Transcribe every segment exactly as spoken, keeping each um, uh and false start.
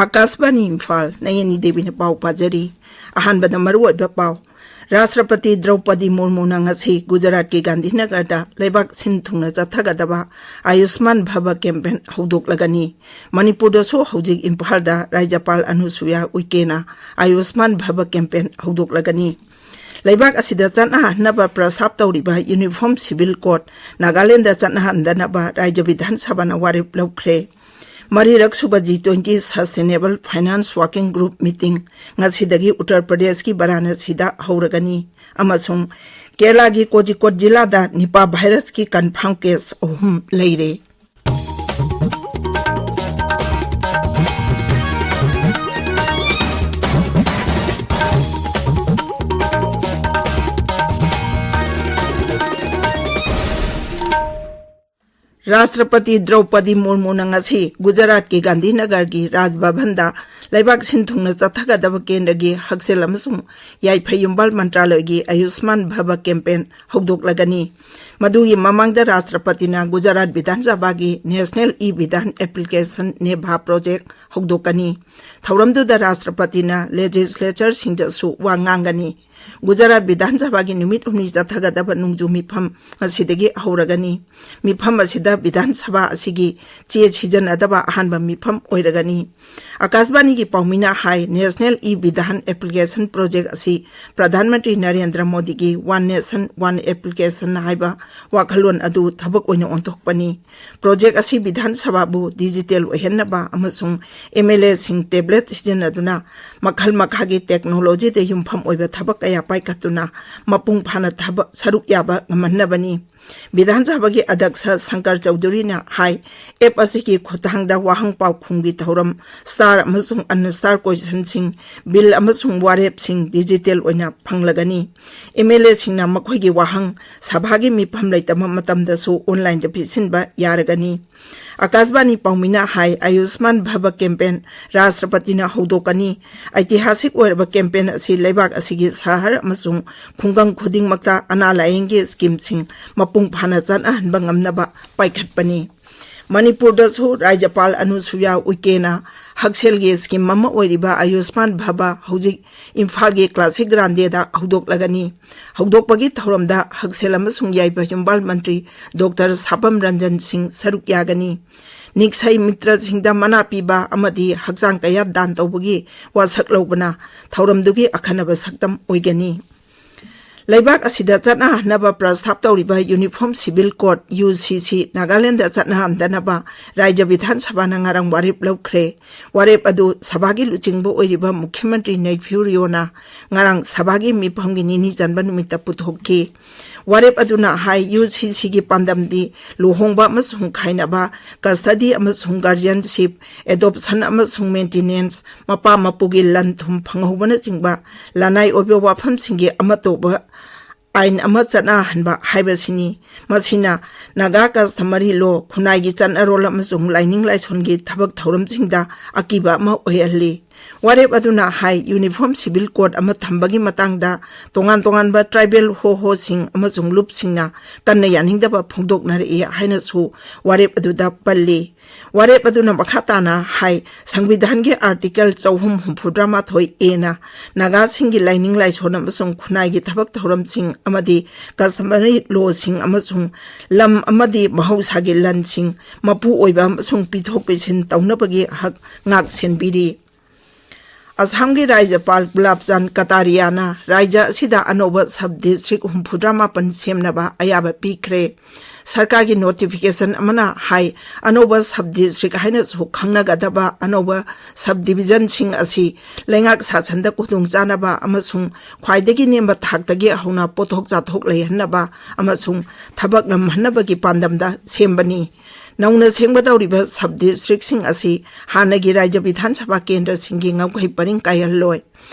ꯑꯀꯥꯁꯕꯥꯅꯤ ꯏꯝꯐꯥꯜ, ꯅꯌꯅꯤ ꯗꯦꯕꯤꯅ ꯄꯥꯎ ꯄꯥꯖꯔꯤ꯫ ꯑꯍꯥꯟꯕꯗ ꯃꯔꯨꯑꯣꯏꯕ ꯄꯥꯎ꯫ ꯔꯥꯁꯇ꯭ꯔꯄꯇꯤ ꯗ꯭ꯔꯧꯄꯗꯤ ꯃꯨꯔꯃꯨꯅ ꯉꯁꯤ ꯒꯨꯖꯔꯥꯠꯀꯤ ꯒꯥꯟꯙꯤꯅꯒꯔꯗ ꯂꯩꯕꯥꯛ ꯁꯤꯟ ꯊꯨꯡꯅ ꯆꯠꯊꯒꯗꯕ ꯑꯌꯨꯁꯃꯥꯟ ꯚꯕ ꯀꯦꯝꯄꯦꯟ ꯍꯧꯗꯣꯛꯂꯒꯅꯤ꯫ ꯃꯅꯤꯄꯨꯔꯗꯁꯨ ꯍꯧꯖꯤꯛ ꯏꯝꯐꯥꯜꯗ ꯔꯥꯖ꯭ꯌꯄꯥꯜ ꯑꯅꯨꯁꯨꯌꯥ ꯎꯏꯀꯦꯅ ꯑꯌꯨꯁꯃꯥꯟ ꯚꯕ ꯀꯦꯝꯄꯦꯟ ꯍꯧꯗꯣꯛꯂꯒꯅꯤ꯫ ꯂꯩꯕꯥꯛ ꯑꯁꯤꯗ ꯆꯠꯅꯍꯟꯅꯕ ꯄ꯭ꯔꯁꯥꯞ ꯇꯧꯔꯤꯕ ꯌꯨꯅꯤꯐꯣꯔꯝ ꯁꯤꯚꯤꯜ ꯀꯣꯗ ꯅꯥꯒꯥꯂꯦꯟꯗ ꯆꯠꯅꯍꯟꯗꯅꯕ ꯔꯥꯖ꯭ꯌ ꯕꯤꯙꯥꯟ ꯁꯚꯥꯅ ꯋꯥꯔꯦꯞ ꯂꯧꯈ꯭ꯔꯦ꯫ ꯃꯔꯤꯔꯛ ꯁꯨꯕ G twenty sustainable finance working group meeting ꯉꯁꯤꯗꯒꯤ ꯎꯠꯇꯔ ꯄ꯭ꯔꯗꯦꯁꯀꯤ ꯕꯔꯥꯅꯁꯤꯗ ꯍꯧꯔꯒꯅꯤ꯫ ꯑꯃꯁꯨꯡ ꯀꯦꯔꯂꯥꯒꯤ ꯀꯣꯖꯤꯀꯣꯠ ꯖꯤꯂꯥꯗ ꯅꯤꯄꯥ ꯚꯥꯏꯔꯁꯀꯤ ꯀꯟꯐꯥꯔꯝ ꯀꯦꯁ ꯑꯍꯨꯝ ꯂꯩꯔꯦ꯫ ꯔꯥꯁꯇ꯭ꯔꯄꯇꯤ ꯗ꯭ꯔꯧꯄꯗꯤ ꯃꯨꯔꯃꯨꯅ ꯉꯁꯤ ꯒꯨꯖꯔꯥꯠꯀꯤ ꯒꯥꯟꯙꯤꯅꯒꯔꯒꯤ ꯔꯥꯖ ꯚꯕꯟꯗ ꯂꯩꯕꯥꯛ ꯁꯤꯟ ꯊꯨꯡꯅ ꯆꯠꯊꯒꯗꯕ ꯀꯦꯟꯗ꯭ꯔꯒꯤ ꯍꯛꯁꯦꯜ ꯑꯃꯁꯨꯡ ꯌꯥꯏꯐ ꯌꯨꯝꯕꯥꯜ ꯃꯟꯇ꯭ꯔꯥꯂꯌꯒꯤ ꯑꯌꯨꯁꯃꯥꯟ ꯚꯕ ꯀꯦꯝꯄꯦꯟ ꯍꯧꯗꯣꯛꯂꯒꯅꯤ꯫ ꯃꯗꯨꯒꯤ ꯃꯃꯥꯡꯗ ꯔꯥꯁꯇ꯭ꯔꯄꯇꯤꯅ ꯒꯨꯖꯔꯥꯠ ꯕꯤꯙꯥꯟ ꯁꯚꯥꯒꯤ ꯅꯦꯁꯅꯦꯜ ꯏ ꯕꯤꯙꯥꯟ ꯑꯦꯄ꯭ꯂꯤꯀꯦꯁꯟ ꯅꯦꯚꯥ ꯄ꯭ꯔꯣꯖꯦꯛ ꯍꯧꯗꯣꯛꯀꯅꯤ꯫ ꯊꯧꯔꯝꯗꯨꯗ ꯔꯥꯁꯇ꯭ꯔꯄꯇꯤꯅ ꯂꯦꯖꯤꯁꯂꯦꯆꯔꯁꯤꯡꯗꯁꯨ ꯋꯥ ꯉꯥꯡꯒꯅꯤ꯫ ꯒꯨꯖꯔꯥꯠ ꯕꯤꯙꯥꯟ ꯁꯚꯥꯒꯤ ꯅꯨꯃꯤꯠ ꯍꯨꯝꯅꯤ ꯆꯠꯊꯒꯗꯕ ꯅꯣꯡꯖꯨ ꯃꯤꯐꯝ ꯉꯁꯤꯗꯒꯤ ꯍꯧꯔꯒꯅꯤ꯫ ꯃꯤꯐꯝ ꯑꯁꯤꯗ ꯕꯤꯙꯥꯟ ꯁꯚꯥ ꯑꯁꯤꯒꯤ ꯆꯦ ꯁꯤꯖꯤꯟꯅꯗꯕ ꯑꯍꯥꯟꯕ ꯃꯤꯐꯝ ꯑꯣꯏꯔꯒꯅꯤ꯫ ꯑꯀꯥꯁꯕꯥꯅꯤꯒꯤ ꯄꯥꯎꯃꯤꯅ ꯍꯥꯏ, ꯅꯦꯁꯅꯦꯜ ꯏ ꯕꯤꯙꯥꯟ ꯑꯦꯄ꯭ꯂꯤꯀꯦꯁꯟ ꯄ꯭ꯔꯣꯖꯦꯛ ꯑꯁꯤ ꯄ꯭ꯔꯙꯥꯟ ꯃꯟꯇ꯭ꯔꯤ ꯅꯔꯦꯟꯗ꯭ꯔ ꯃꯣꯗꯤꯒꯤ ꯋꯥꯟ ꯅꯦꯁꯟ ꯋꯥꯟ ꯑꯦꯄ꯭ꯂꯤꯀꯦꯁꯟ ꯍꯥꯏꯕ ꯋꯥꯈꯜꯂꯣꯟ ꯑꯗꯨ ꯊꯕꯛ ꯑꯣꯏꯅ ꯑꯣꯟꯊꯣꯛꯄꯅꯤ꯫ ꯄ꯭ꯔꯣꯖꯦꯛ ꯑꯁꯤ ꯕꯤꯙꯥꯟ ꯁꯚꯥꯕꯨ ꯗꯤꯖꯤꯇꯦꯜ ꯑꯣꯏꯍꯟꯅꯕ ꯑꯃꯁꯨꯡ ꯑꯦꯝ ꯑꯦꯜ ꯑꯦꯁꯤꯡ ꯇꯦꯕ꯭ꯂꯦꯠ ꯁꯤꯖꯤꯟꯅꯗꯨꯅ ꯃꯈꯜ ꯃꯈꯥꯒꯤ ꯇꯦꯛꯅꯣꯂꯣꯖꯤꯗ ꯌꯨꯝꯐꯝ ꯑꯣꯏꯕ ꯊꯕꯛ ꯀꯌꯥ ꯄꯥꯏꯈꯠꯇꯨꯅ ꯃꯄꯨꯡ ꯐꯥꯅ ꯊꯕꯛ ꯁꯔꯨꯛ ꯌꯥꯕ ꯉꯝꯍꯟꯅꯕꯅꯤ꯫ ꯕꯤꯙꯥꯟ ꯁꯚꯥꯒꯤ ꯑꯗ꯭ꯌꯛꯁ ꯁꯪꯀꯔ ꯆꯧꯙꯨꯔꯤꯅ ꯍꯥꯏ, ꯑꯦꯞ ꯑꯁꯤꯒꯤ ꯈꯨꯠꯊꯥꯡꯗ ꯋꯥꯍꯪ ꯄꯥꯎꯈꯨꯝꯒꯤ ꯊꯧꯔꯝ, ꯁ꯭ꯇꯥꯔ ꯑꯃꯁꯨꯡ ꯑꯟ ꯁ꯭ꯇꯥꯔ ꯀꯣꯏꯁꯟꯁꯤꯡ, ꯕꯤꯜ ꯑꯃꯁꯨꯡ ꯋꯥꯔꯦꯞꯁꯤꯡ ꯗꯤꯖꯤꯇꯦꯜ ꯑꯣꯏꯅ ꯐꯪꯂꯒꯅꯤ꯫ ꯑꯦꯝ ꯑꯦꯜ ꯑꯦꯁꯤꯡꯅ ꯃꯈꯣꯏꯒꯤ ꯋꯥꯍꯪ ꯁꯚꯥꯒꯤ ꯃꯤꯐꯝ ꯂꯩꯇꯕ ꯃꯇꯝꯗꯁꯨ ꯑꯣꯟꯂꯥꯏꯟꯗ ꯄꯤꯁꯤꯟꯕ ꯌꯥꯔꯒꯅꯤ꯫ ꯑꯀꯥꯁꯕꯥꯅꯤ ꯄꯥꯎꯃꯤꯅ ꯍꯥꯏ, ꯑꯌꯨꯁꯃꯥꯟ ꯚꯕ ꯀꯦꯝꯄꯦꯟ ꯔꯥꯁꯇ꯭ꯔꯄꯇꯤꯅ ꯍꯧꯗꯣꯛꯀꯅꯤ꯫ ꯑꯩꯇꯤꯍꯥꯁꯤꯛ ꯑꯣꯏꯔꯕ ꯀꯦꯝꯄꯦꯟ ꯑꯁꯤ ꯂꯩꯕꯥꯛ ꯑꯁꯤꯒꯤ ꯁꯍꯔ ꯑꯃꯁꯨꯡ ꯈꯨꯡꯒꯪ ꯈꯨꯗꯤꯡꯃꯛꯇ ꯑꯅꯥ ꯂꯥꯌꯦꯡꯒꯤ ꯁ꯭ꯀꯤꯝꯁꯤꯡ ꯃꯄꯨꯡ ꯐꯥꯅ ꯆꯠꯅꯍꯟꯕ ꯉꯝꯅꯕ ꯄꯥꯏꯈꯠꯄꯅꯤ꯫ ꯃꯅꯤꯄꯨꯔꯗꯁꯨ ꯔꯥꯖ꯭ꯌꯄꯥꯜ ꯑꯅꯨꯁꯨꯌꯥ ꯎꯏꯀꯦꯅ ꯍꯛꯁꯦꯜꯒꯤ ꯁ꯭ꯀꯤꯝ ꯑꯃ ꯑꯣꯏꯔꯤꯕ ꯑꯌꯨꯁꯃꯥꯟ ꯚꯥꯕꯥ ꯍꯧꯖꯤꯛ ꯏꯝꯐꯥꯜꯒꯤ ꯀ꯭ꯂꯥꯁꯤꯛ ꯒ꯭ꯔꯥꯟꯗꯦꯗ ꯍꯧꯗꯣꯛꯂꯒꯅꯤ꯫ ꯍꯧꯗꯣꯛꯄꯒꯤ ꯊꯧꯔꯝꯗ ꯍꯛꯁꯦꯜ ꯑꯃꯁꯨꯡ ꯌꯥꯏꯐ ꯌꯨꯝꯕꯥꯜ ꯃꯟꯇ꯭ꯔꯤ ꯗꯣꯛꯇꯔ ꯁꯥꯄꯝ ꯔꯟꯖꯟ ꯁꯤꯡ ꯁꯔꯨꯛ ꯌꯥꯒꯅꯤ꯫ ꯅꯤꯛꯁꯩ ꯃꯤꯇ꯭ꯔꯁꯤꯡꯗ ꯃꯅꯥ ꯄꯤꯕ ꯑꯃꯗꯤ ꯍꯛꯆꯥꯡ ꯀꯌꯥꯠ ꯗꯥꯟ ꯇꯧꯕꯒꯤ ꯋꯥꯁꯛ ꯂꯧꯕꯅ ꯊꯧꯔꯝꯗꯨꯒꯤ ꯑꯈꯟꯅꯕ ꯁꯛꯇꯝ ꯑꯣꯏꯒꯅꯤ꯫ ꯂꯩꯕꯥꯛ ꯑꯁꯤꯗ ꯆꯠꯅꯍꯟꯅꯕ ꯄ꯭ꯔꯁꯇꯥꯞ ꯇꯧꯔꯤꯕ ꯌꯨꯅꯤꯐꯣꯔꯝ ꯁꯤꯚꯤꯜ ꯀꯣꯗ, ꯌꯨ ꯁꯤ ꯁꯤ, ꯅꯥꯒꯥꯂꯦꯟꯗ ꯆꯠꯅꯍꯟꯗꯅꯕ ꯔꯥꯖ꯭ꯌ ꯕꯤꯙꯥꯟ ꯁꯚꯥꯅ ꯉꯔꯥꯡ ꯋꯥꯔꯦꯞ ꯂꯧꯈ꯭ꯔꯦ꯫ ꯋꯥꯔꯦꯞ ꯑꯗꯨ ꯁꯚꯥꯒꯤ ꯂꯨꯆꯤꯡꯕ ꯑꯣꯏꯔꯤꯕ ꯃꯨꯈ꯭ꯌ ꯃꯟꯇ꯭ꯔꯤ ꯅꯩꯐꯤꯌꯨ ꯔꯤꯑꯣꯅ ꯉꯔꯥꯡ ꯁꯚꯥꯒꯤ ꯃꯤꯐꯝꯒꯤ ꯅꯤꯅꯤ ꯆꯟꯕ ꯅꯨꯃꯤꯠꯇ ꯄꯨꯊꯣꯛꯈꯤ꯫ ꯋꯥꯔꯦꯞ ꯑꯗꯨꯅ ꯍꯥꯏ, ꯌꯨ ꯁꯤ ꯁꯤꯒꯤ ꯄꯥꯟꯗꯝꯗꯤ ꯂꯨꯍꯣꯡꯕ ꯑꯃꯁꯨꯡ ꯈꯥꯏꯅꯕ, ꯀꯁꯇꯗꯤ ꯑꯃꯁꯨꯡ ꯒꯥꯔꯖꯤꯌꯟꯁꯤꯞ, ꯑꯦꯗꯣꯞꯁꯟ ꯑꯃꯁꯨꯡ ꯃꯦꯟꯇꯤꯅꯦꯟꯁ, ꯃꯄꯥ ꯃꯄꯨꯒꯤ ꯂꯟ ꯊꯨꯝ ꯐꯪꯍꯧꯕꯅꯆꯤꯡꯕ ꯂꯅꯥꯏ ꯑꯣꯏꯕ ꯋꯥꯐꯝꯁꯤꯡꯒꯤ ꯑꯃꯠꯇ ꯑꯣꯏꯕ ꯑꯥꯏꯟ ꯑꯃ ꯆꯠꯅꯍꯟꯕ ꯍꯥꯏꯕꯁꯤꯅꯤ꯫ ꯃꯁꯤꯅ ꯅꯥꯒꯥ ꯀꯁꯇꯃꯔꯤ ꯂꯣ, ꯈꯨꯟꯅꯥꯏꯒꯤ ꯆꯠꯅꯔꯣꯜ ꯑꯃꯁꯨꯡ ꯂꯥꯏꯅꯤꯡ ꯂꯥꯏꯁꯣꯟꯒꯤ ꯊꯕꯛ ꯊꯧꯔꯝꯁꯤꯡꯗ ꯑꯀꯤꯕ ꯑꯃ ꯑꯣꯏꯍꯜꯂꯤ꯫ ꯋꯥꯔꯦꯞ ꯑꯗꯨꯅ ꯍꯥꯏ, ꯌꯨꯅꯤꯐꯣꯔꯝ ꯁꯤꯚꯤꯜ ꯀꯣꯗ ꯑꯃ ꯊꯝꯕꯒꯤ ꯃꯇꯥꯡꯗ ꯇꯣꯉꯥꯟ ꯇꯣꯉꯥꯟꯕ ꯇ꯭ꯔꯥꯏꯕꯦꯜ ꯍꯣꯍꯣꯁꯤꯡ ꯑꯃꯁꯨꯡ ꯂꯨꯞꯁꯤꯡꯅ ꯀꯟꯅ ꯌꯥꯅꯤꯡꯗꯕ ꯐꯣꯡꯗꯣꯛꯅꯔꯛꯏ ꯍꯥꯏꯅꯁꯨ ꯋꯥꯔꯦꯞ ꯑꯗꯨꯗ ꯄꯜꯂꯤ꯫ ꯋꯥꯔꯦꯞ ꯑꯗꯨꯅ ꯃꯈꯥ ꯇꯥꯅ ꯍꯥꯏ, ꯁꯪꯕꯤꯙꯥꯟꯒꯤ ꯑꯥꯔꯇꯤꯀꯜ ꯆꯍꯨꯝ ꯍꯨꯝꯐꯨꯇꯔꯥ ꯃꯥꯊꯣꯏ ꯑꯦꯅ ꯅꯥꯒꯥꯁꯤꯡꯒꯤ ꯂꯥꯏꯅꯤꯡ ꯂꯥꯏꯁꯣꯟ ꯑꯃꯁꯨꯡ ꯈꯨꯟꯅꯥꯏꯒꯤ ꯊꯕꯛ ꯊꯧꯔꯝꯁꯤꯡ ꯑꯃꯗꯤ ꯀꯁꯇꯃꯔꯤ ꯂꯣꯁꯤꯡ ꯑꯃꯁꯨꯡ ꯂꯝ ꯑꯃꯗꯤ ꯃꯍꯧꯁꯥꯒꯤ ꯂꯟꯁꯤꯡ ꯃꯄꯨ ꯑꯣꯏꯕ ꯑꯃꯁꯨꯡ ꯄꯤꯊꯣꯛ ꯄꯤꯁꯤꯟ ꯇꯧꯅꯕꯒꯤ ꯍꯛ ꯉꯥꯛ ꯁꯦꯟꯕꯤꯔꯤ꯫ ꯑꯁꯥꯝꯒꯤ ꯔꯥꯖ꯭ꯌꯄꯥꯜ ꯒꯨꯂꯥꯕ ꯆꯥꯟꯗ ꯀꯇꯥꯔꯤꯌꯥꯅ ꯔꯥꯖ꯭ꯌ ꯑꯁꯤꯗ ꯑꯅꯧꯕ ꯁꯕ ꯗꯤꯁꯇ꯭ꯔꯤꯛ ꯍꯨꯝꯐꯨꯇꯔꯥ ꯃꯥꯄꯟ ꯁꯦꯝꯅꯕ ꯑꯌꯥꯕ ꯄꯤꯈ꯭ꯔꯦ꯫ ꯁꯔꯀꯥꯔꯒꯤ ꯅꯣꯇꯤꯐꯤꯀꯦꯁꯟ ꯑꯃꯅ ꯍꯥꯏ, ꯑꯅꯧꯕ ꯁꯕ ꯗꯤꯁꯇ꯭ꯔꯤꯛ ꯍꯥꯏꯅꯁꯨ ꯈꯪꯅꯒꯗꯕ ꯑꯅꯧꯕ ꯁꯕ ꯗꯤꯕꯤꯖꯟꯁꯤꯡ ꯑꯁꯤ ꯂꯩꯉꯥꯛ ꯁꯥꯁꯟꯗ ꯈꯨꯗꯣꯡꯆꯥꯅꯕ ꯑꯃꯁꯨꯡ ꯈ꯭ꯋꯥꯏꯗꯒꯤ ꯅꯦꯝꯕ ꯊꯥꯛꯇꯒꯤ ꯍꯧꯅ ꯄꯣꯠꯊꯣꯛ ꯆꯥꯊꯣꯛ ꯂꯩꯍꯟꯅꯕ ꯑꯃꯁꯨꯡ ꯊꯕꯛ ꯉꯝꯍꯟꯅꯕꯒꯤ ꯄꯥꯟꯗꯝꯗ ꯁꯦꯝꯕꯅꯤ꯫ ꯅꯧꯅ ꯁꯦꯝꯒꯗꯧꯔꯤꯕ ꯁꯕ ꯗꯤꯁꯇ꯭ꯔꯤꯛꯁꯤꯡ ꯑꯁꯤ ꯍꯥꯟꯅꯒꯤ ꯔꯥꯖ꯭ꯌ ꯕꯤꯙꯥꯟ ꯁꯚꯥ ꯀꯦꯟꯗ꯭ꯔꯁꯤꯡꯒꯤ ꯉꯝꯈꯩ ꯄꯔꯤꯡ ꯀꯥꯏꯍꯜꯂꯣꯏ꯫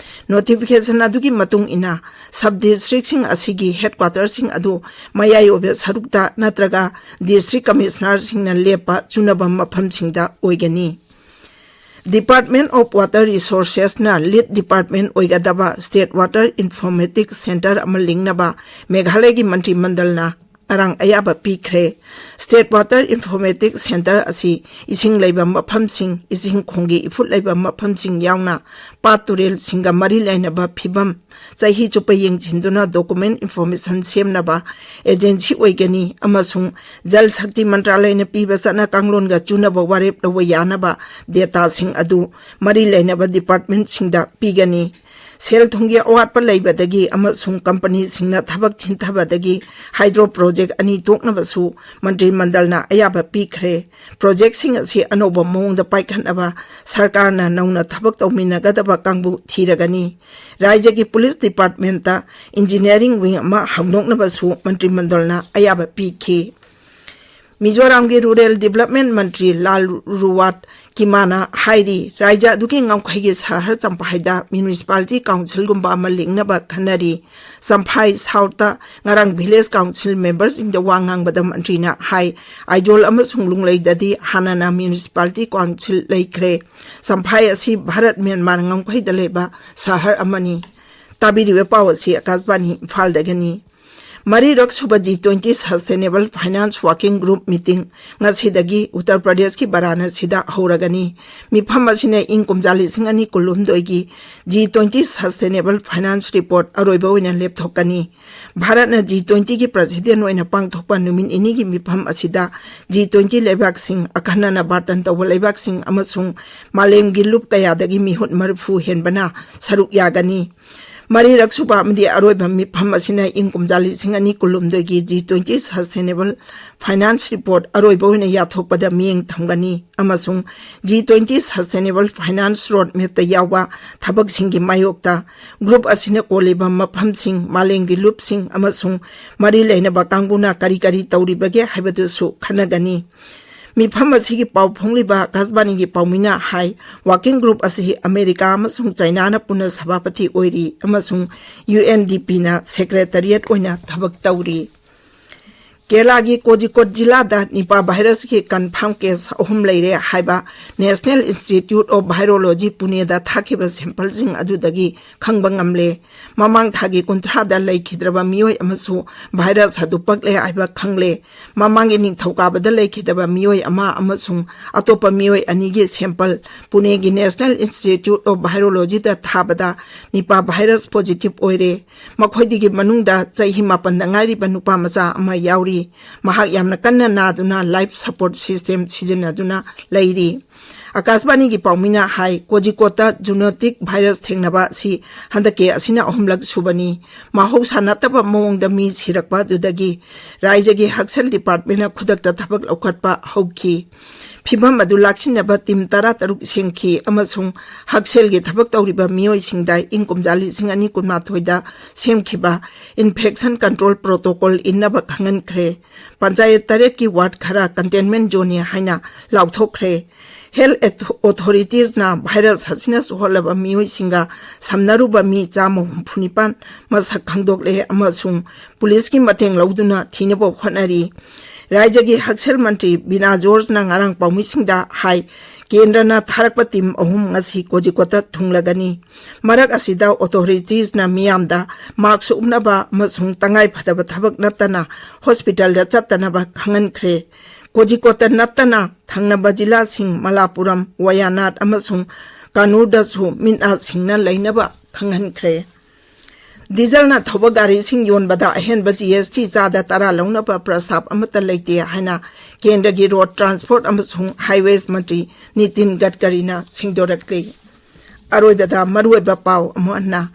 ꯅꯣꯇꯤꯐꯤꯀꯦꯁꯟ ꯑꯗꯨꯒꯤ ꯃꯇꯨꯡ ꯏꯟꯅ, ꯁꯕ ꯗꯤꯁꯇ꯭ꯔꯤꯛꯁꯤꯡ ꯑꯁꯤꯒꯤ ꯍꯦꯗꯀ꯭ꯋꯥꯇꯔꯁꯤꯡ ꯑꯗꯨ ꯃꯌꯥꯏ ꯑꯣꯏꯕ ꯁꯔꯨꯛꯇ ꯅꯠꯇ꯭ꯔꯒ ꯗꯤꯁꯇ꯭ꯔꯤꯛ ꯀꯃꯤꯁꯅꯔꯁꯤꯡꯅ ꯂꯦꯞꯄ ꯆꯨꯅꯕ ꯃꯐꯝꯁꯤꯡꯗ ꯑꯣꯏꯒꯅꯤ꯫ Department of Water Resourcesꯅ ꯂꯤꯗ ꯗꯤꯄꯥꯔꯠꯃꯦꯟ ꯑꯣꯏꯒꯗꯕ State Water Informatics Centre ꯑꯃ ꯂꯤꯡꯅꯕ ꯃꯦꯘꯥꯂꯌꯒꯤ ꯃꯟꯇ꯭ꯔꯤ ꯃꯟꯗꯜꯅ ꯉꯔꯥꯡ ꯑꯌꯥꯕ ꯄꯤꯈ꯭ꯔꯦ꯫ State Water Informatics Center ꯑꯁꯤ ꯏꯁꯤꯡ ꯂꯩꯕ ꯃꯐꯝꯁꯤꯡ, ꯏꯁꯤꯡ ꯈꯣꯡꯒꯤ ꯏꯐꯨꯠ ꯂꯩꯕ ꯃꯐꯝꯁꯤꯡ ꯌꯥꯎꯅ ꯄꯥꯠ ꯇꯨꯔꯦꯜꯁꯤꯡꯒ ꯃꯔꯤ ꯂꯩꯅꯕ ꯐꯤꯕꯝ ꯆꯍꯤ ꯆꯨꯞꯄ ꯌꯦꯡꯁꯤꯟꯗꯨꯅ document information ꯁꯦꯝꯅꯕ agency ꯑꯣꯏꯒꯅꯤ ꯑꯃꯁꯨꯡ ꯖꯜ ꯁꯛꯇꯤ ꯃꯟꯇ꯭ꯔꯥꯂꯌꯅ ꯄꯤꯕ ꯆꯠꯅ ꯀꯥꯡꯂꯣꯟꯒ ꯆꯨꯅꯕ ꯋꯥꯔꯦꯞ ꯂꯧꯕ ꯌꯥꯅꯕ dataꯁꯤꯡ ꯑꯗꯨ ꯃꯔꯤ ꯂꯩꯅꯕ departmentꯁꯤꯡꯗ ꯄꯤꯒꯅꯤ꯫ ꯁꯦꯜ ꯊꯨꯝꯒꯤ ꯑꯋꯥꯠꯄ ꯂꯩꯕꯗꯒꯤ ꯑꯃꯁꯨꯡ ꯀꯝꯄꯅꯤꯁꯤꯡꯅ ꯊꯕꯛ ꯊꯤꯟꯊꯕꯗꯒꯤ hydro project ꯑꯅꯤ ꯇꯣꯛꯅꯕꯁꯨ ꯃꯟꯇ꯭ꯔꯤ ꯃꯟꯗꯜꯅ ꯑꯌꯥꯕ ꯄꯤꯈ꯭ꯔꯦ꯫ Projectꯁꯤꯡ ꯑꯁꯤ ꯑꯅꯧꯕ ꯃꯑꯣꯡꯗ ꯄꯥꯏꯈꯠꯅꯕ ꯁꯔꯀꯥꯔꯅ ꯅꯧꯅ ꯊꯕꯛ ꯇꯧꯃꯤꯟꯅꯒꯗꯕ ꯀꯥꯡꯕꯨ ꯊꯤꯔꯒꯅꯤ꯫ ꯔꯥꯖ꯭ꯌꯒꯤ police departmentꯇ engineering wing ꯑꯃ ꯍꯧꯗꯣꯛꯅꯕꯁꯨ ꯃꯟꯇ꯭ꯔꯤ ꯃꯟꯗꯜꯅ ꯑꯌꯥꯕ ꯄꯤꯈꯤ꯫ ꯃꯤꯖꯣꯔꯥꯝꯒꯤ Rural Development ꯃꯟꯇ꯭ꯔꯤ ꯂꯥꯜ ꯔꯨꯋꯥꯠ ꯀꯤꯃꯥꯅ ꯍꯥꯏꯔꯤ, ꯔꯥꯖ꯭ꯌ ꯑꯗꯨꯒꯤ ꯉꯝꯈꯩꯒꯤ ꯁꯍꯔ ꯆꯝꯐꯥꯏꯗ municipality councilꯒꯨꯝꯕ ꯑꯃ ꯂꯤꯡꯅꯕ ꯈꯟꯅꯔꯤ꯫ ꯆꯝꯐꯥꯏ Southꯇ ꯉꯔꯥꯡ village council memberꯁꯤꯡꯗ ꯋꯥ ꯉꯥꯡꯕꯗ ꯃꯟꯇ꯭ꯔꯤꯅ ꯍꯥꯏ, ꯑꯥꯏꯖꯣꯜ ꯑꯃꯁꯨꯡ ꯂꯨꯡꯂꯩꯗꯗꯤ ꯍꯥꯟꯅꯅ municipality council ꯂꯩꯈ꯭ꯔꯦ꯫ ꯆꯝꯐꯥꯏ ꯑꯁꯤ ꯚꯥꯔꯠ ꯃ꯭ꯌꯥꯟꯃꯥꯔ ꯉꯝꯈꯩꯗ ꯂꯩꯕ ꯁꯍꯔ ꯑꯃꯅꯤ꯫ ꯇꯥꯕꯤꯔꯤꯕ ꯄꯥꯎ ꯑꯁꯤ ꯑꯀꯥꯁꯕꯥꯅꯤ ꯏꯝꯐꯥꯜꯗꯒꯤꯅꯤ꯫ ꯃꯔꯤꯔꯛ ꯁꯨꯕ G twenty Sustainable Finance Working Group meeting ꯉꯁꯤꯗꯒꯤ ꯎꯠꯇꯔ ꯄ꯭ꯔꯗꯦꯁꯀꯤ ꯕꯔꯥꯅꯁꯤꯗ ꯍꯧꯔꯒꯅꯤ꯫ ꯃꯤꯐꯝ ꯑꯁꯤꯅ ꯏꯪ ꯀꯨꯝꯖꯥ ꯂꯤꯁꯤꯡ ꯑꯅꯤ ꯀꯨꯟꯍꯨꯝꯗꯣꯏꯒꯤ G twenty Sustainable Finance Report ꯑꯔꯣꯏꯕ ꯑꯣꯏꯅ ꯂꯦꯞꯊꯣꯛꯀꯅꯤ꯫ ꯚꯥꯔꯠꯅ G twentyꯒꯤ president ꯑꯣꯏꯅ ꯄꯥꯡꯊꯣꯛꯄ ꯅꯨꯃꯤꯠ ꯅꯤꯅꯤꯒꯤ ꯃꯤꯐꯝ ꯑꯁꯤꯗ G twenty ꯂꯩꯕꯥꯛꯁꯤꯡ, ꯑꯈꯟꯅꯅ ꯕꯥꯔꯇꯟ ꯇꯧꯕ ꯂꯩꯕꯥꯛꯁꯤꯡ ꯑꯃꯁꯨꯡ ꯃꯥꯂꯦꯝꯒꯤ ꯂꯨꯞ ꯀꯌꯥꯗꯒꯤ ꯃꯤꯍꯨꯠ ꯃꯔꯤꯐꯨ ꯍꯦꯟꯕꯅ ꯁꯔꯨꯛ ꯌꯥꯒꯅꯤ꯫ ꯃꯔꯤꯔꯛ ꯁꯨꯕ ꯑꯃꯗꯤ ꯑꯔꯣꯏꯕ ꯃꯤꯐꯝ ꯑꯁꯤꯅ ꯏꯪ ꯀꯨꯝꯖꯥ ꯂꯤꯁꯤꯡ ꯑꯅꯤ ꯀꯨꯟꯍꯨꯝꯗꯣꯏꯒꯤ G twenty Sustainable Finance Report ꯑꯔꯣꯏꯕ ꯑꯣꯏꯅ ꯌꯥꯊꯣꯛꯄꯗ ꯃꯤꯠꯌꯦꯡ ꯊꯝꯒꯅꯤ ꯑꯃꯁꯨꯡ G twenty Sustainable Finance Roadmapꯇ ꯌꯥꯎꯕ ꯊꯕꯛꯁꯤꯡꯒꯤ ꯃꯥꯌꯣꯛꯇ group ꯑꯁꯤꯅ ꯀꯣꯜꯂꯤꯕ ꯃꯐꯝꯁꯤꯡ, ꯃꯥꯂꯦꯝꯒꯤ ꯂꯨꯞꯁꯤꯡ ꯑꯃꯁꯨꯡ ꯃꯔꯤ ꯂꯩꯅꯕ ꯀꯥꯡꯕꯨꯅ ꯀꯔꯤ ꯀꯔꯤ ꯇꯧꯔꯤꯕꯒꯦ ꯍꯥꯏꯕꯗꯨꯁꯨ ꯈꯟꯅꯒꯅꯤ꯫ ꯃꯤꯐꯝ ꯑꯁꯤꯒꯤ ꯄꯥꯎ ꯐꯣꯡꯂꯤꯕ ꯑꯀꯥꯁꯕꯥꯅꯤꯒꯤ ꯄꯥꯎꯃꯤꯅ ꯍꯥꯏ, working group ꯑꯁꯤ ꯑꯃꯦꯔꯤꯀꯥ ꯑꯃꯁꯨꯡ ꯆꯥꯏꯅꯥꯅ ꯄꯨꯟꯅ ꯁꯚꯥꯄꯇꯤ ꯑꯣꯏꯔꯤ ꯑꯃꯁꯨꯡ UNDPꯅ secretariat ꯑꯣꯏꯅ ꯊꯕꯛ ꯇꯧꯔꯤ꯫ ꯀꯦꯔꯂꯥꯒꯤ ꯀꯣꯖꯤꯀꯣꯠ ꯖꯤꯂꯥꯗ ꯅꯤꯄꯥ ꯚꯥꯏꯔꯁꯀꯤ ꯀꯟꯐꯥꯔꯝ ꯀꯦꯁ ꯑꯍꯨꯝ ꯂꯩꯔꯦ ꯍꯥꯏꯕ National Institute of Virology ꯄꯨꯅꯦꯗ ꯊꯥꯈꯤꯕ ꯁꯦꯝꯄꯜꯁꯤꯡ ꯑꯗꯨꯗꯒꯤ ꯈꯪꯕ ꯉꯝꯂꯦ꯫ ꯃꯃꯥꯡ ꯊꯥꯒꯤ ꯀꯨꯟꯊ꯭ꯔꯥꯗ ꯂꯩꯈꯤꯗ꯭ꯔꯕ ꯃꯤꯑꯣꯏ ꯑꯃꯁꯨ ꯚꯥꯏꯔꯁ ꯑꯗꯨ ꯄꯛꯂꯦ ꯍꯥꯏꯕ ꯈꯪꯂꯦ꯫ ꯃꯃꯥꯡꯒꯤ ꯅꯤꯡꯊꯧꯀꯥꯕꯗ ꯂꯩꯈꯤꯗꯕ ꯃꯤꯑꯣꯏ ꯑꯃ ꯑꯃꯁꯨꯡ ꯑꯇꯣꯞꯄ ꯃꯤꯑꯣꯏ ꯑꯅꯤꯒꯤ ꯁꯦꯝꯄꯜ ꯄꯨꯅꯦꯒꯤ National Institute of Virologyꯗ ꯊꯥꯕꯗ ꯅꯤꯄꯥ ꯚꯥꯏꯔꯁ ꯄꯣꯖꯤꯇꯤꯚ ꯑꯣꯏꯔꯦ꯫ ꯃꯈꯣꯏꯗꯒꯤ ꯃꯅꯨꯡꯗ ꯆꯍꯤ ꯃꯥꯄꯟꯗ ꯉꯥꯏꯔꯤꯕ ꯅꯨꯄꯥ ꯃꯆꯥ ꯑꯃ ꯌꯥꯎꯔꯤ꯫ ꯃꯍꯥꯛ ꯌꯥꯝꯅ ꯀꯟꯅ ꯅꯥꯗꯨꯅ ꯂꯥꯏꯐ ꯁꯄꯣꯔꯠ ꯁꯤꯁꯇꯦꯝ ꯁꯤꯖꯤꯟꯅꯗꯨꯅ ꯂꯩꯔꯤ꯫ ꯑꯀꯥꯁꯕꯥꯅꯤꯒꯤ ꯄꯥꯎꯃꯤꯅ ꯍꯥꯏ, ꯀꯣꯖꯤꯀꯣꯠꯇ ꯖꯨꯅꯣꯇꯤꯛ ꯚꯥꯏꯔꯁ ꯊꯦꯡꯅꯕ ꯑꯁꯤ ꯍꯟꯗꯛꯀꯤ ꯑꯁꯤꯅ ꯑꯍꯨꯝꯂꯛ ꯁꯨꯕꯅꯤ꯫ ꯃꯍꯧꯁꯥ ꯅꯠꯇꯕ ꯃꯑꯣꯡꯗ ꯃꯤ ꯁꯤꯔꯛꯄ ꯑꯗꯨꯗꯒꯤ ꯔꯥꯏꯖ꯭ꯌꯒꯤ ꯍꯛꯁꯦꯜ ꯗꯤꯄꯥꯔꯠꯃꯦꯟꯅ ꯈꯨꯗꯛꯇ ꯊꯕꯛ ꯂꯧꯈꯠꯄ ꯍꯧꯈꯤ꯫ ꯐꯤꯚꯝ ꯑꯗꯨ ꯂꯥꯛꯁꯤꯟꯅꯕ ꯇꯤꯝ ꯇꯔꯥꯇꯔꯨꯛ ꯁꯦꯝꯈꯤ ꯑꯃꯁꯨꯡ ꯍꯛꯁꯦꯜꯒꯤ ꯊꯕꯛ ꯇꯧꯔꯤꯕ ꯃꯤꯑꯣꯏꯁꯤꯡꯗ ꯏꯪ ꯀꯨꯝꯖꯥ ꯂꯤꯁꯤꯡ ꯑꯅꯤ ꯀꯨꯟꯃꯥꯊꯣꯏꯗ ꯁꯦꯝꯈꯤꯕ ꯏꯟꯐꯦꯛꯁꯟ ꯀꯟꯇ꯭ꯔꯣꯜ ꯄ꯭ꯔꯣꯇꯣꯀꯣꯜ ꯏꯟꯅꯕ ꯈꯪꯍꯟꯈ꯭ꯔꯦ꯫ ꯄꯟꯆꯥꯌꯠ ꯇꯔꯦꯠꯀꯤ ꯋꯥꯔꯗ ꯈꯔ ꯀꯟꯇꯦꯟꯃꯦꯟ ꯖꯣꯟꯅꯤ ꯍꯥꯏꯅ ꯂꯥꯎꯊꯣꯛꯈ꯭ꯔꯦ꯫ ꯍꯦꯜꯊ ꯑꯣꯊꯣꯔꯤꯇꯤꯁꯅ ꯚꯥꯏꯔꯁ ꯑꯁꯤꯅ ꯁꯣꯛꯍꯜꯂꯕ ꯃꯤꯑꯣꯏꯁꯤꯡꯒ ꯁꯝꯅꯔꯨꯕ ꯃꯤ ꯆꯥꯝꯃ ꯍꯨꯝꯐꯨ ꯅꯤꯄꯥꯟ ꯃꯁꯛ ꯈꯪꯗꯣꯛꯂꯦ ꯑꯃꯁꯨꯡ ꯄꯨꯂꯤꯁꯀꯤ ꯃꯇꯦꯡ ꯂꯧꯗꯨꯅ ꯊꯤꯅꯕ ꯍꯣꯠꯅꯔꯤ꯫ ꯔꯥꯏꯖ꯭ꯌꯒꯤ ꯍꯛꯁꯦꯜ ꯃꯟꯇ꯭ꯔꯤ ꯕꯤꯅꯥ ꯖꯣꯔꯖꯅ ꯉꯔꯥꯡ ꯄꯥꯎꯃꯤꯁꯤꯡꯗ ꯍꯥꯏ, ꯀꯦꯟꯗ꯭ꯔꯅ ꯊꯥꯔꯛꯄ ꯇꯤꯝ ꯑꯍꯨꯝ ꯉꯁꯤ ꯀꯣꯖꯤꯀꯣꯠꯇ ꯊꯨꯡꯂꯒꯅꯤ꯫ ꯃꯔꯛ ꯑꯁꯤꯗ ꯑꯣꯊꯣꯔꯤꯇꯤꯁꯅ ꯃꯤꯌꯥꯝꯗ ꯃꯥꯛꯁ ꯎꯞꯅꯕ ꯑꯃꯁꯨꯡ ꯇꯉꯥꯏ ꯐꯗꯕ ꯊꯕꯛ ꯅꯠꯇꯅ ꯍꯣꯁꯄꯤꯇꯥꯜꯗ ꯆꯠꯇꯅꯕ ꯈꯪꯍꯟꯈ꯭ꯔꯦ꯫ ꯀꯣꯖꯤꯀꯣꯠꯇ ꯅꯠꯇꯅ ꯊꯪꯅꯕ ꯖꯤꯂꯥꯁꯤꯡ ꯃꯂꯥꯄꯨꯔꯝ, ꯋꯥꯌꯥꯅꯥꯗ ꯑꯃꯁꯨꯡ ꯀꯥꯅꯨꯔꯗꯁꯨ ꯃꯤꯠ ꯅꯥ ꯁꯤꯡꯅ ꯂꯩꯅꯕ ꯈꯪꯍꯟꯈ꯭ꯔꯦ꯫ ꯗꯤꯖꯜꯅ ꯊꯧꯕ ꯒꯥꯔꯤꯁꯤꯡ ꯌꯣꯟꯕꯗ ꯑꯍꯦꯟꯕ ꯖꯤ ꯑꯦꯁ ꯇꯤ ꯆꯥꯗ ꯇꯔꯥ ꯂꯧꯅꯕ ꯄ꯭ꯔꯁꯇꯥꯕ ꯑꯃꯠꯇ ꯂꯩꯇꯦ ꯍꯥꯏꯅ ꯀꯦꯟꯗ꯭ꯔꯒꯤ ꯔꯣꯗ ꯇ꯭ꯔꯥꯟꯁꯄꯣꯔꯠ ꯑꯃꯁꯨꯡ ꯍꯥꯏꯋꯦꯁ ꯃꯟꯇ꯭ꯔꯤ ꯅꯤꯇꯤꯟ ꯒꯗꯀꯔꯤꯅ ꯁꯦꯡꯗꯣꯔꯛꯂꯤ꯫ ꯑꯔꯣꯏꯕꯗ ꯃꯔꯨꯑꯣꯏꯕ ꯄꯥꯎ ꯑꯃꯨꯛ ꯍꯟꯅ꯫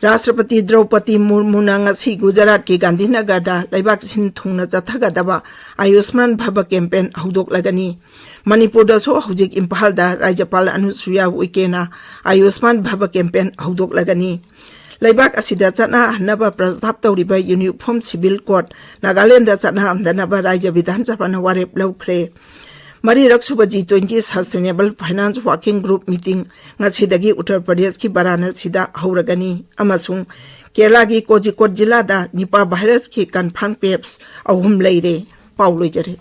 ꯔꯥꯁꯇ꯭ꯔꯄꯇꯤ ꯗ꯭ꯔꯧꯄꯗꯤ ꯃꯨꯔꯃꯨꯅ ꯉꯁꯤ ꯒꯨꯖꯔꯥꯠꯀꯤ ꯒꯥꯟꯙꯤꯅꯒꯔꯗ ꯂꯩꯕꯥꯛ ꯁꯤꯟ ꯊꯨꯡꯅ ꯆꯠꯊꯒꯗꯕ ꯑꯌꯨꯁꯃꯥꯟ ꯚꯕ ꯀꯦꯝꯄꯦꯟ ꯍꯧꯗꯣꯛꯂꯒꯅꯤ꯫ ꯃꯅꯤꯄꯨꯔꯗꯁꯨ ꯍꯧꯖꯤꯛ ꯏꯝꯐꯥꯜꯗ ꯔꯥꯖ꯭ꯌꯄꯥꯜ ꯑꯅꯨꯁꯨꯌꯥ ꯎꯏꯀꯦꯅ ꯑꯌꯨꯁꯃꯥꯟ ꯚꯕ ꯀꯦꯝꯄꯦꯟ ꯍꯧꯗꯣꯛꯂꯒꯅꯤ꯫ ꯂꯩꯕꯥꯛ ꯑꯁꯤꯗ ꯆꯠꯅꯍꯟꯅꯕ ꯄ꯭ꯔꯁꯇꯥꯕ ꯇꯧꯔꯤꯕ ꯌꯨꯅꯤꯐꯣꯔꯝ ꯁꯤꯚꯤꯜ ꯀꯣꯗ ꯅꯥꯒꯥꯂꯦꯟꯗ ꯆꯠꯅꯍꯟꯗꯅꯕ ꯔꯥꯖ꯭ꯌ ꯕꯤꯙꯥꯟ ꯁꯚꯥꯅ ꯋꯥꯔꯦꯞ ꯂꯧꯈ꯭ꯔꯦ꯫ ꯃꯔꯤꯔꯛ ꯁꯨꯕ G twenty sustainable finance working group meeting ꯉꯁꯤꯗꯒꯤ ꯎꯠꯇꯔ ꯄ꯭ꯔꯗꯦꯁꯀꯤ ꯕꯔꯥꯅꯁꯤꯗ ꯍꯧꯔꯒꯅꯤ ꯑꯃꯁꯨꯡ ꯀꯦꯔꯂꯥꯒꯤ ꯀꯣꯖꯤꯀꯣꯠ ꯖꯤꯂꯥꯗ ꯅꯤꯄꯥ ꯚꯥꯏꯔꯁꯀꯤ ꯀꯟꯐꯥꯔꯝ ꯀꯦꯁ ꯑꯍꯨꯝ ꯂꯩꯔꯦ꯫ ꯄꯥꯎ ꯂꯣꯏꯖꯔꯦ꯫